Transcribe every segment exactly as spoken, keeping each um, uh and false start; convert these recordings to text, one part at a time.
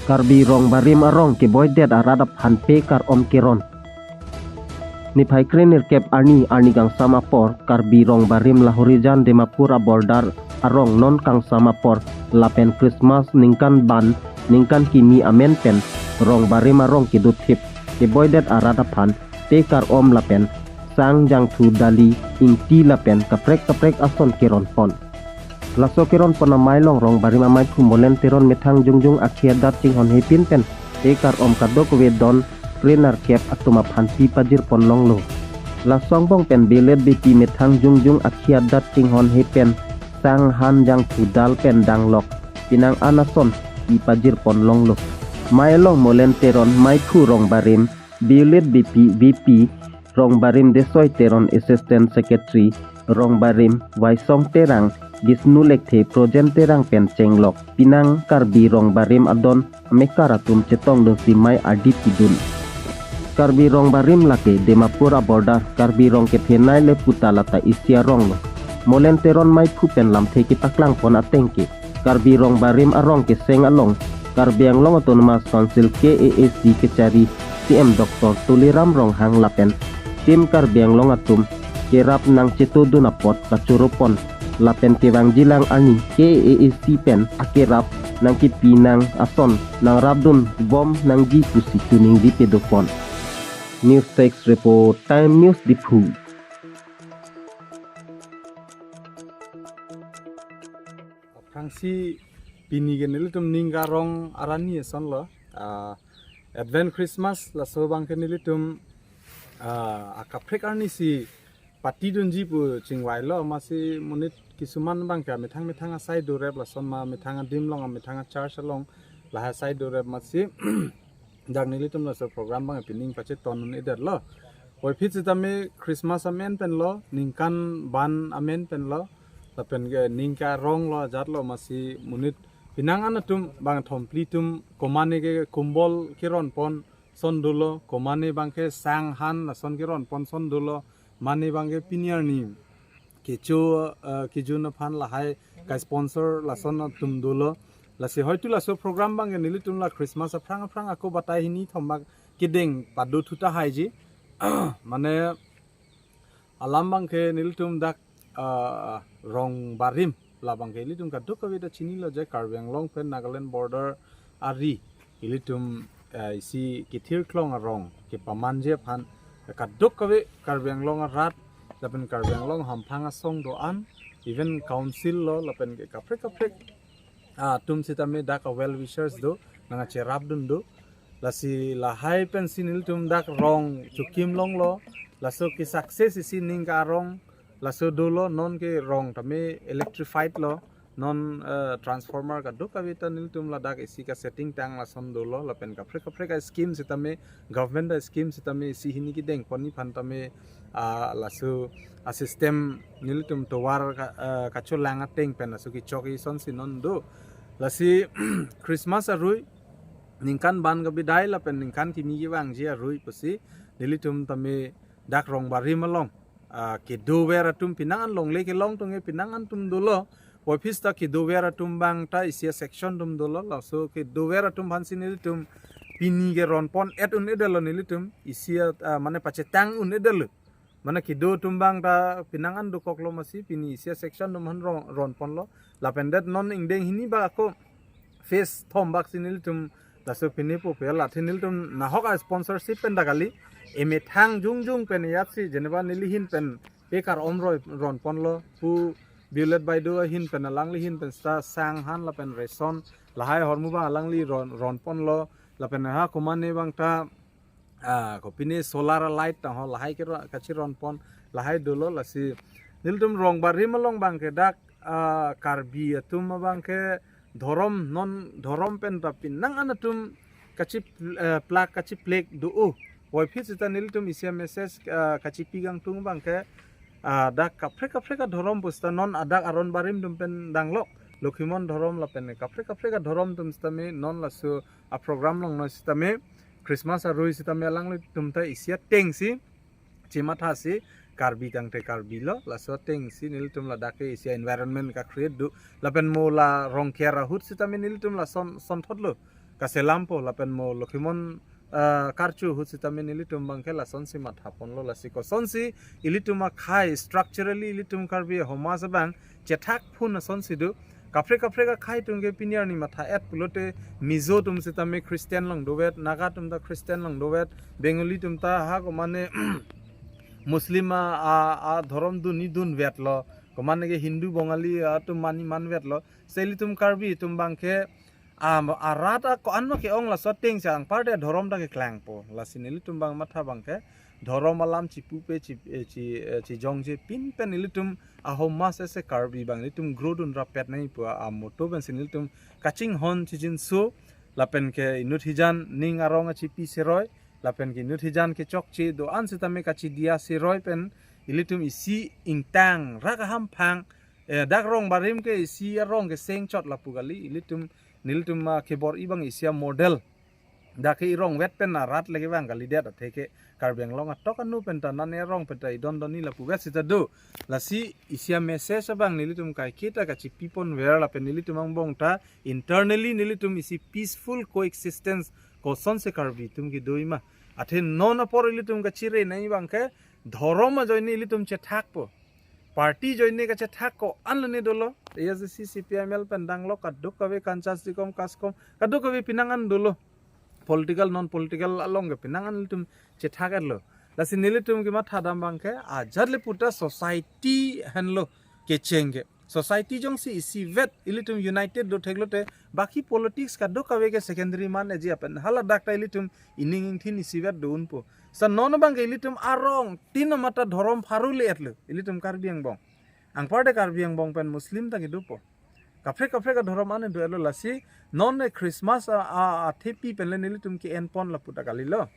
Karbi Rongbarim arong keboidet arat aphan pe kar-om keron. Niphai kre nerkep arni arni kangsam apor Karbi Rongbarim Lahorijan Dimapur a-border arong non kangsam apor lapen Christmas ningkan ban ningkan kimi amen pen Rongbarim arong kedothip keboidet arat aphan pe kar-om lapen sang, jangthu, dali, ingti lapen kaprek kaprek ason keronpon. Laso keronpon amei along Rongbarim amaiphu Molen Teron methang jongjong akhi adat chinghonhe pin pen pe kar-om kadokave don kre nerkep atum aphan pi pajirpon longlo. Laso angbong pen Biolet Beypi methang jongjong akhi adat chinghonhe pen sang, han, jangthu, dal pen danglok penang an ason pi pajirpon longlo. Amei along Molen Teron, maiphu Rongbarim, Biolet Beypi, V P, Rongbarim Desoi Teron, Assistant Secretary, Rongbarim Waisong Terang, Gisnu Lekthe, Projen Terang pen chenglok penang Karbi Rongbarim adon amekar atum chetongdunsi mei ardi pidun. Karbi Rongbarim lake Dimapur a-border Karbi Rong kethenei le puta lata isi aronglo. Molen Teron maiphu pen lamthe kepaklangpon ateng ke Karbi Rongbarim arong keseng along Karbi Anglong Autonomous Council, K A A C kachari C M Doctor Tuliram Ronghang lapen Team Karbi Anglong atum kerap nangchetodun apot kachoropon lapen kevangjilang arni K A A C pen akerap nangkepinang ason nangrapdunbom nangji pusi chiningri pedopon. News Desk Report, Time News Diphu. Aphrangsi pini ke nelitum ning karong arni asonlo, ah, Advent Christmas, laso abangke nelitum, ah, akaprek arnisi patidunji pu chingvailo, amatsi monit kisuman abangke methang methang asai dorep, lason ma methang adim along, methang a-church along lahai asai dorep, amatsi dak nelitum laso program abang pining pachetongdun-edetlo. Puvoiphit sitame Christmas amen penlo, ningkan ban amen penlo, lapen ke ning karonglo, ajatlo, amatsi monit penang an atum bang thomphli atum komane ke kumbol keronpon ason dolo, komane abangke sang, han lason keronpon ason dolo, mane abangke pini arni kecho, eh, kejun aphan lahai ka-sponsor lason atum dolo. Lasi hoitu laso program abangke nelitum la Christmas aphrang aphrang ako batai hini thom bak kedeng pado thu tahai ji. Mane alam abangke nelitum dak, ah, Rongbarim labangke ilitum kadokave ta chinilo je Karbi Anglong pen Nagaland border ari ilitum, eh, isi kethirklong arong kepamanji aphan kadokave Karbi Anglong arat lapen Karbi Anglong hamphang asong do-an, even council lo lapen ke kaprek kaprek, ah, atum sitame dak a-well wishers do, nangkacherapdun do. Lasi lahai pensi nelitum dak rong chokim longlo, laso ke-success isi ning karong, laso dolo, non ke rong tame electrified lo, non, eh, transformer kadokave ta nelitum ladak isi ka-setting tang lason dolo, lapen kaprek kaprek a-scheme sitame, government a-scheme sitame isi hini kedengponji aphan tame, ah, laso a-system nelitum tovar ka, eh, kacholang ateng pen laso kechok asonsi non do. Lasi Christmas arui ningkan ban kabidai lapen ningkan kimi kevangji arui pusi nelitum tame dak Rongbarim along, ah, kedover atum penang an longle kelong tong-e penang an atum dolo. Puvoiphit ta kedover atum abang ta isi a-section atum dolo, laso kedover atum aphansi nelitum pini keronpon-et un-edetlo nelitum, isi a, ah, mane pachetong un-edetlo. Mane kedo atum abang ta penang an dokoklo, amatsi pini isi a-section atum aphan ron, ronponlo. Lapen det non ingdeng hini bak ako phase thom baksi nelitum laso pini pupe, la athe nelitum nahok a-sponsorship pen dak kali, emethang jongjong pen ajatsi, jeneba neli ahin pen pe kar-om roi ronponlo, pu Biolet Baideo ahin pen, alangli ahin pen seta sang, han lapen ration lahai ahormu abang alangli ron, ronponlo, lapen ha komane abang ta, ah, kopine solar light tangho lahai ke ro, kachironpon lahai dolo. Lasi nelitum Rongbarim along abangke dak, ah, Karbi atum abangke dhorom, non dhorom pen ta penang an atum kachi, eh, plak kachiplek do-o. Puvoiphit seta nelitum isi a-message, eh, kachipi kangtung abangke, ah, dak kaprek kaprek adhorom pu seta non adak aron barim atum pen danglok, Lokhimon dhorom lapen kaprek kaprek adhorom atum sitame non laso a-program along noi sitame Christmas arui sitame alanglitum ta isi atengsi chemathasi, Karbi tangte Karbi lo, laso atengsi nelitum ladak ke isi environment ka-create do, lapen mo la Rongker ahut sitame nelitum lason, sonthotlo. kaselampo lapen mo Lokhimon, ah, karchu ahut sitame nelitum abangke lasonsi mathaponlo. Lasi kosonsi ilitum akhei structurally ilitum Karbi ahoma abang chethak phun asonsi do. Kaprek kaprek akhei atum ke pini arni matha-et pulote Mizo atum sitame Christian along dovet, Naga atum ta Christian along dovet, Bengali atum ta ha komane Muslim a, a, adhorom dunji dunvetlo, komane ke Hindu Bongali atum manji manvetlo. Si ilitum Karbi atum abangke, a, arat ako-an ma ke-ong laso ateng si anparta dhorom ta keklangpo. Lasi nelitum abang matha abangke dhorom alam chipupe chi, eh, chi, eh, chijongje pin pen ilitum ahoma sese Karbi abang ilitum grow dun rapet nangji pu a motto pensi nelitum kachinghon chijinso lapen ke inut hijan ning arong achipi seroi lapen ke inut hijan kechokche do-an sitame kachidiya seroi pen ilitum isi ingtang rak ahamphang, eh, dak rong barim ke isi arong keseng chot lapu kali, ilitum nelitum, ah, kebor-i abang isi amodel. Dak ke irongvet pen arat lake abang kalidet athe ke Karbi Anglong atok anu pen ta nane arong pen ta idon donni lapuvet sita do. Lasi isi amessage abang nelitum kaiketa kachipiponver lapen nelitum angbong ta internally nelitum isi peaceful coexistence kosonsi Karbi atum kedoji ma. Athe non apor ilitum kachire nangji abangke dhorom ajoine ilitum chethakpo. Party ajoine kachethak ko-an lone dolo. A S D C, C P I M L pen danglo kadokave Kanchas Dikom Kaskom kadokave penang an dolo. Political non political along ke penang an ilitum chethak-etlo. Lasi nelitum kematha dam abangke ajat le puta society henlo kecheng ke. Society jongsi isivet ilitum united do theklote baki politics kadokave ke secondary man eji apen hala dak ta ilitum ining ingthin isivet do unpo. Si non abangke ilitum arong tin amata dhorom pharo le-etlo ilitum Karbi angbong. Anparta Karbi angbong pen Muslim ta kedopo. Kaprek kaprek adhorom an do-etlo lasi non e Christmas a, a, athepi pen le nelitum ke-enpon lapu ta kalilo.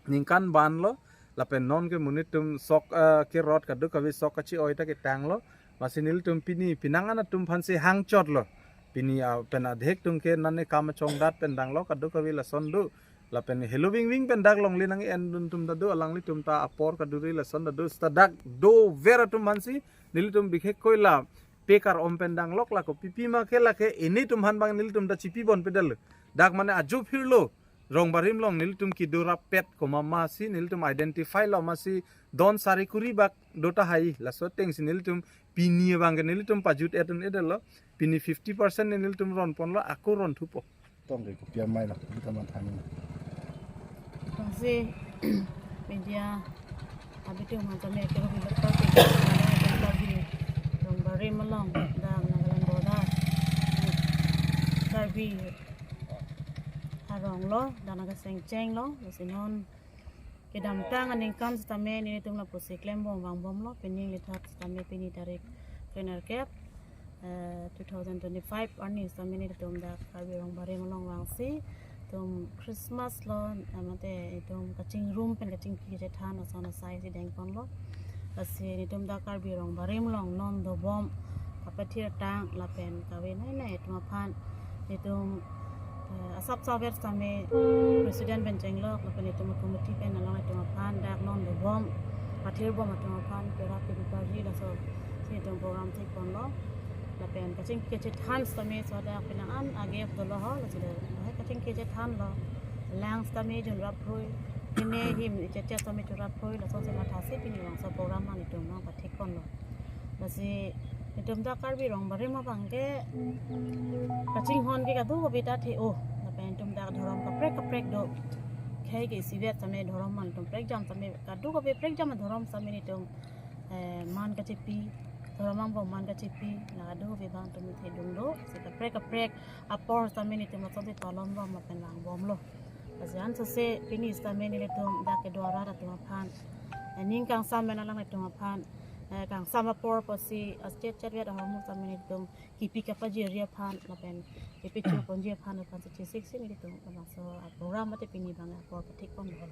Ningkan banlo lapen non ke monit atum sok, ah, kerot kadokave sok kachi-oi ta ketanglo. Lasi nelitum pini penang an atum aphansi hangchotlo. Pini, ah, pen adhek atum ke nane kam achongdat pen danglo kadokave lason do. Lapen helo vingving pen dak longle nang-endun atum ta do, alanglitum ta apor kaduri lason ta do, seta dak dover atum aphansi nelitum bikhe koila pekar om pen danglok lako pipi ma ke lake initum aphan abang nelitum ta chipibonpedetlo. Dak mane ajo phirlo rong barim along nelitum kedo rapet komat ma si nelitum identify lo ma si don sari kuri bak do tahai laso ateng si nelitum pini abangke nelitum pajut-et un-edetlo. Pini fifty percent ne nelitum ronponlo, ako ronthupo. Tong ke kopi amei lo, kita matha ni. Tongsi media abitung macam ke Karbi lokal ke Karbi rong barim along dak Nagaland border Karbi arong lo, dak Naga Sengcheng lo, lasi non kedamtang aningkan sitame nelitum lapusi klembom vangbomlo, pini lethak sitame pini tarik krenerkep, eh, two thousand twenty-five arni sitame nelitum dak Karbi rong barim along vangsi itum Christmas lo, eh, mate itum kachingrum pen kachingpi kachethan ason asai si dengponlo. Lasi nelitum dak Karbi rong barim along non dobom kapathirtang lapen kave nai nai atum aphan nelitum, eh, asap saver sitame president pen chenglok lapen itum committee pen along itum aphan dak non dobom pathirbom atum aphan pera peri parji laso si itum program thekponlo. Lapen kachingpi kachethan sitame so dak penang an age dolo ho, lasi dak kachingpi kachethanlo. Lang sitame jun raphroi, hime him chechet sitame chu raphroi, lason si mathasi pini vangso program nang itum nang pathekponlo. Lasi itum dak Karbi rong barim abangke kachinghon ke kadokave ta the-o. Lapen itum dak dhorom kaprek kaprek do. Khei ke isivet sitame dhorom man itum prekjam sitame kadokave prekjam dhorom sitame nelitum, eh, man kachepi, dhorom angbong man kachepi, la kadokave abang itum thedung do. Si kaprek kaprek apor sitame nelitum lason si palonbom lapen vangbomlo. Lasi ansose pini sitame nelitum dak kedo arat atum aphan, eh, ning kangsam pen alanglitum aphan, eh, kangsam apor pusi aschet chetvet ahormu sitame nelitum kipi kapajirji aphan lapen kipi choponji aphan aphan si chesiksi nelitum labangso program mate pini abang apor pathekponlo.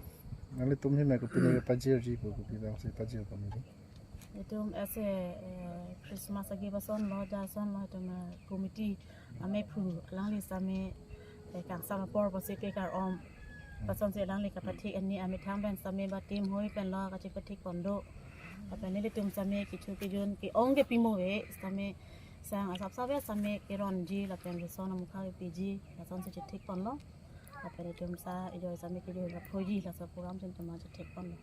Nanglitum hime kopi ne pajirji pu kopi abangsi pajirpon ni? Itum ese, eh, Christmas agi bason lo, jason lo itum, eh, committee amephu alangli sitame, eh, kangsam apor pusi kekar om. Lason si alangli kapathek ani amethang pen sitame ba team hoi pen lo kachepathekpon do. Lapen nelitum sitame kecho kejun ke-ong ke pimo ave sitame sang asap saver sitame keronji lapen reson amukha kepiji lason si chethekponlo. Lapen itum sa ejoi sami kejoi la phoji, laso program si itum ma chethek ponlo.